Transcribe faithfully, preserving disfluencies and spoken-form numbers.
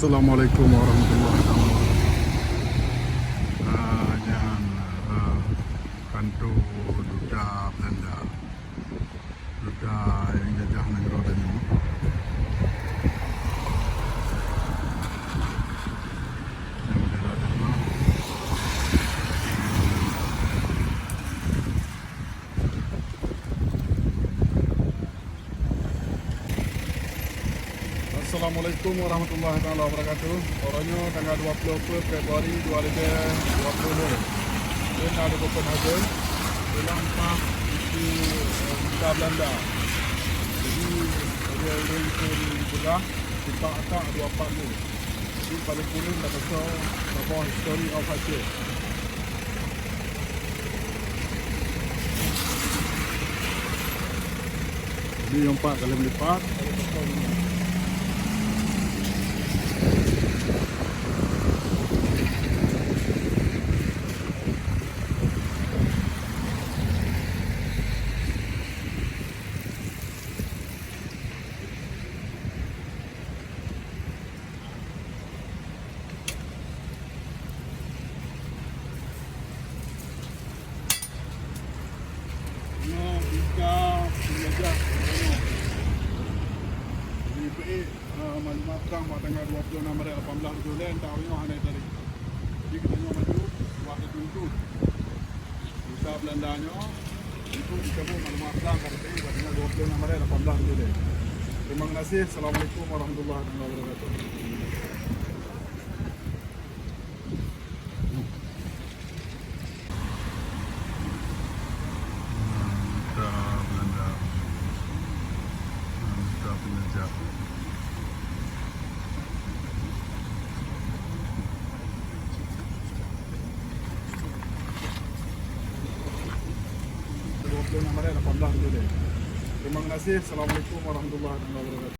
Assalamualaikum warahmatullahi wabarakatuh. Ah, nyan, ah, kantor duta Belanda. Duta nyang jajah nanggroe tanyoe. Nyang bendera Denmark. Assalamualaikum warahmatullahi taala wabarakatuh. Uroe nyoe tanggai dua ploh Februari dua ribu dua puluh. Ulôn na di Copenhagen, ulôn paih di, eh, duta Belanda. Jadi, lagèe ulôn phôn peugah, sipak atak dua pat lé. Jadi, paléng kureueng tabaca saboh History of Aceh. Jadi, nyang pat ka lheueh meulipat. Nyoe berita penjajah. Jadi, peuék, eh, maklumat prang bak tanggai dua puluh enam Maret lapan belas tujuh lhèe, entah uroe nyoe hana tadi. Jadi, geutanyoe maju, wah dituntut. Duta Belanda nyoe, untuk dicabut maklumat prang ka teuntèe bak tanggai dua puluh enam Maret lapan belas tujuh lhèe. Terima kasih. Assalamualaikum warahmatullahi wabarakatuh. Duta Belanda. Duta penjajah. Dua puluh enam Maret lapan belas tujuh lhèe. Terima kasih. Assalamualaikum warahmatullahi wabarakatuh.